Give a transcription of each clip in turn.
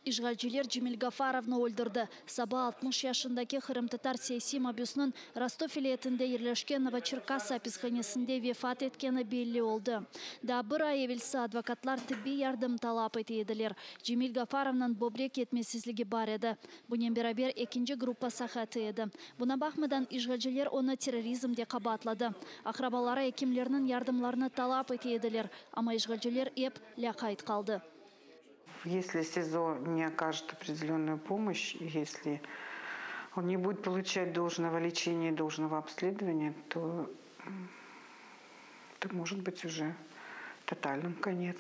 İşğalciler Cemil Gafarovnı öldürdi. Saba 60 yaşındaki qırımtatar siyasiy mabüsiniñ Rostov vilâyetinde yerleşken Novoçerkassk apishanesinde vefat etkeni belli oldı. Daa bir ay evelsi advokatlar tibbiy yardım talap ete ediler. Cemil Gafarovnıñ böbrek yetmesizligi bar edi. Bunen beraber ekinci gruppa saqatı edi. Buna baqmadan işğalciler onı terrorizmde qabaatladı. Aqrabaları ekimlerniñ yardımlarını talap ete ediler, amma işğalciler ep lâqayt qaldı. Если СИЗО не окажет определенную помощь, если он не будет получать должного лечения и должного обследования, то это может быть уже тотальным конец.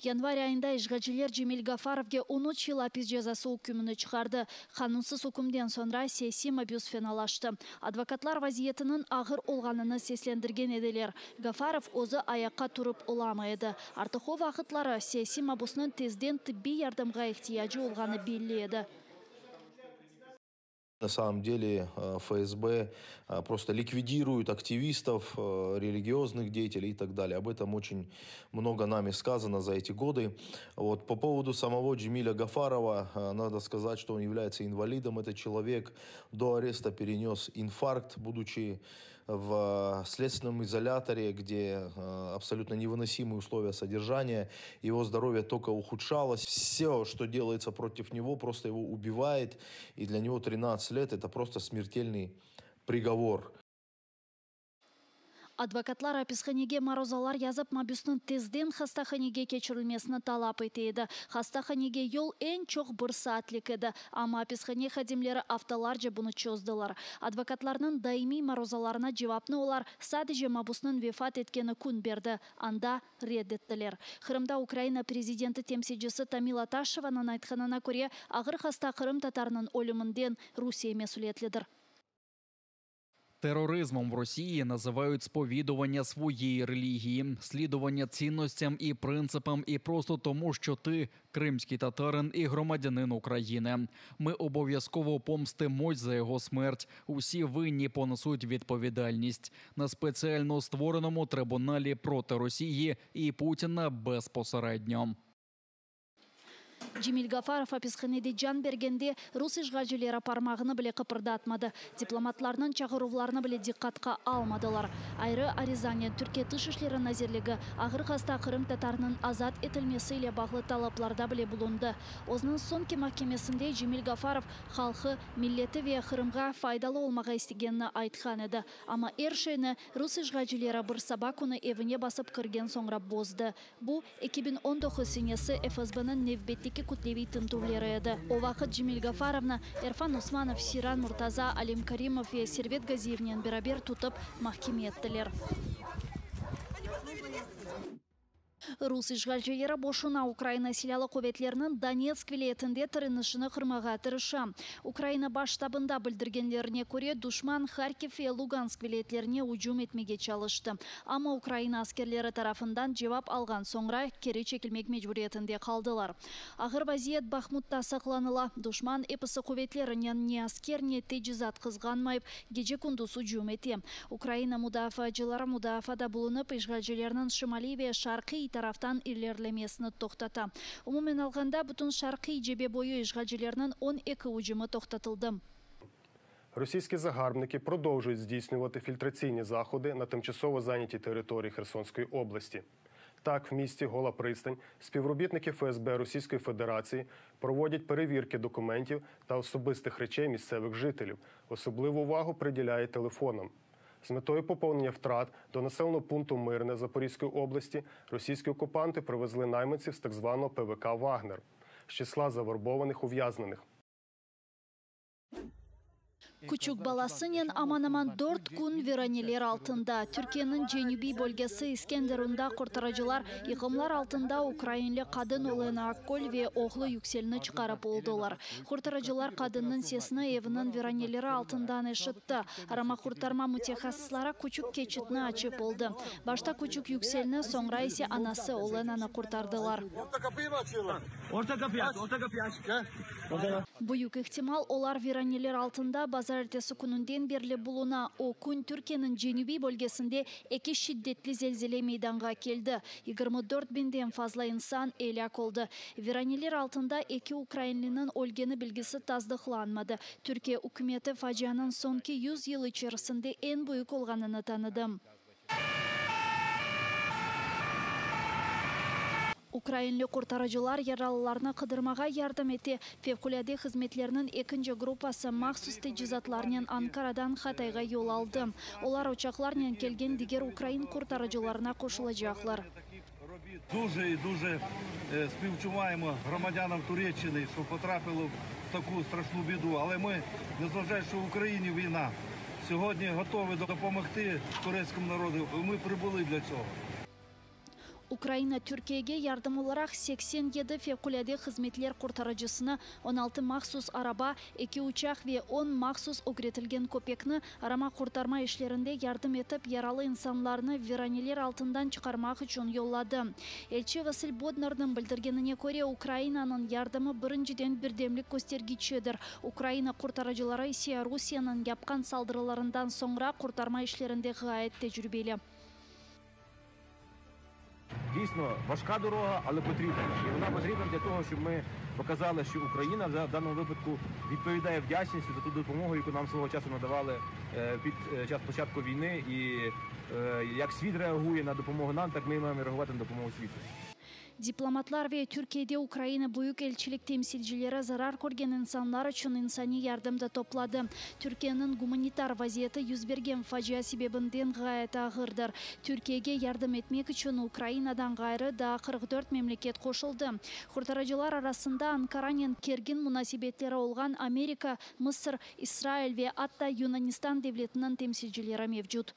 Yanvar ayında işğalciler Cemil Gafarovge 13 yıl apis cezası ükümini çıqardı. Qanunsız ükümden soñra siyasiy mabüs fenalaştı. Advokatlar vaziyetiniñ ağır olğanını seslendirgen ediler. Gafarov özü ayaqqa turıp olamay edi. Artıq o vaqıtları siyasiy mabusnıñ tezden tibbiy yardımğa ihtiyacı olğanı belli edi. На самом деле ФСБ просто ликвидирует активистов, религиозных деятелей и так далее. Об этом очень много нами сказано за эти годы. Вот. По поводу самого Джемиля Гафарова, надо сказать, что он является инвалидом. Этот человек до ареста перенес инфаркт, будучи в следственном изоляторе, где абсолютно невыносимые условия содержания, его здоровье только ухудшалось. Все, что делается против него, просто его убивает, и для него 13 лет это просто смертельный приговор. Advokatlar apishanege maruzalar yazıp mabüsniñ tezden hastahanege keçirilmesini talap ete edi. Hastahanege yol eñ çoq bir saatlik edi. Amma apishane hadimleri aftalarca bunı çozdılar. Advokatlarnıñ daimiy maruzalarına cevapnı olar sadece mabusnıñ vefat etkeni kün berdi. Anda red ettiler. Qırımda Ukraina prezidenti temsilcisi Tamila Taşevanıñ aytqanına köre, ağır hasta qırımtatarnıñ ölüminden Rusiye mesüliyetlidir. Тероризмом в Росії називають сповідування своєї релігії, слідування цінностям і принципам, і просто тому, що ти кримський татарин і громадянин України. Ми обов'язково помстимось за його смерть. Усі винні понесуть відповідальність на спеціально створеному трибуналі проти Росії і Путіна безпосередньо. Cemil Gafarov apishanede can bergende rus işğalcileri parmağını bile qıpırdatmadı. Diplomatlarnıñ çağıruvlarını bile diqqatqa almadılar. Ayrı arizanen Türkiye Tış işleri nazirligi ağır hasta qırımtatarnıñ azat etilmesi ile bağlı talaplarda bile bulundı. Özüniñ soñki mahkemesinde Cemil Gafarov halqı, milleti ve Qırımğa faydalı olmağa istegenini aytqan edi. Amma er şeyni rus işğalcileri bir saba künü evine basıp kirgen soñra bozdı. Bu 2019 senesi FSBniñ nevbetteki kütleviy tintüvleri edi. O vaqıt Cemil Gafarovnı Erfan Osmanov, Seyran Murtaza, Alim Karimov ve Servet Gaziyevnen beraber tutıp mahkeme ettiler. Rus işğalcileri boşuna Ukraina Silâlı quvetleriniñ Donetsk vilâyetinde tirenişini qırmağa tırışa. Ukraina Baş ştabında bildirgenlerine köre, duşman Harkiv ve Lugansk vilâyetlerine ücüm etmege çalıştı. Amma Ukraina askerleri tarafından cevap alğan soñra keri çekilmek mecburiyetinde qaldılar. Ağır vaziyet Bahmutta saqlanıla. Duşman episi quvetlerinen ne asker, ne tecizat qızğanmayıp, gece-kündüz ücüm ete. Ukraina mudafaacıları mudafaada bulunıp, işğalcilerniñ şimaliy ve şarqiy taraftan ilerlemesini toqtata. Umumen alğanda, bütün şarqiy cebe boyu işğalcilerniñ 12 ücümi toqtatıldı. Російські загарбники продовжують здійснювати фільтраційні заходи на тимчасово зайнятій території Херсонської області. Так, в місті Гола Пристань співробітники ФСБ Російської Федерації проводять перевірки документів та особистих речей місцевих жителів. Особливу увагу приділяють телефонам. З метою поповнення втрат до населеного пункту Мирне Запорізької області російські окупанти привезли найманців з так званого ПВК «Вагнер» з числа завербованих ув'язнених. Küçük balasınen aman-aman dört kün viraneler altında. Türkiyeniñ cenübiy bölgesi İskenderunda qurtarıcılar yıqımlar altında ukrainli qadın Olena Akgöl ve oğlu Yükselni çıqarıp oldılar. Qurtarıcılar qadınnıñ sesini eviniñ viraneleri altından eşitti. Arama-qurtarma mütehassısları küçük keçitni açıp oldı. Başta küçük Yükselni, soñra ise anası Olenanı qurtardılar. Büyük ihtimal, olar viraneler altında bazarertesi kününden berli buluna. O kün Türkiyeniñ cenübiy bölgesinde eki şiddetli zelzele meydanğa keldi, 24 biñden fazla insan elâk oldı. Viraneler altında eki ukrainliniñ ölgeni bilgisi tasdıqlanmadı. Türkiye ükümeti facianıñ soñki yüz yıl içerisinde eñ büyük olğanını tanıdı. Ukrainli qurtarıcılar yaralılarnı qıdırmağa yardım ete. Fevqulâde hızmetlerniñ ekinci gruppası mahsus teçhizatlarnen Ankaradan Hatayğa yol aldı. Olar uçaqlarnen kelgen diger ukrain qurtarıcılarına qoşulacaqlar. Дуже і дуже співчуваємо громадянам Туреччини, що потрапили в таку страшну біду. Але ми, незважаючи, що в Україні війна, сьогодні готові допомогти турецькому народу. Ми прибули для цього. Ukraina Türkiyege yardım olaraq 87 fevqulâde hızmetler qurtarıcısını, 16 mahsus araba, eki uçaq ve on mahsus ögretilgen köpekni arama-qurtarma işlerinde yardım etip, yaralı insanlarnı viraneler altından çıqarmaq içün yolladı. Elçi Vasıl Bodnarnıñ bildirgenine köre, Ukrainanıñ yardımı birinciden birdemlik köstergiçidir, Ukraina qurtarıcıları ise Rusiyeniñ yapqan saldırılarından soñra qurtarma işlerinde ğayet tecrübeli. Дійсно важка дорога, але потрібна. І вона потрібна для того, щоб ми показали, що Україна в даному випадку відповідає вдячністю за ту допомогу, яку нам свого часу надавали під час початку війни. І як світ реагує на допомогу нам, так ми маємо реагувати на допомогу світу. Diplomatlar ve Türkiyede Ukraina büyük elçilik temsilcileri zarar körgen insanlar içün insaniy yardım da topladı. Türkiyeniñ gumanitar vaziyeti yüz bergen facia sebebinden ğayet ağırdır. Türkiyege yardım etmek içün Ukrainadan ğayrı daa 44 memleket qoşuldı. Qurtarıcılar arasında Ankaranen kergin munasebetleri olğan Amerika, Mısır, İsrail ve atta Yunanistan devletiniñ temsilcileri mevcut.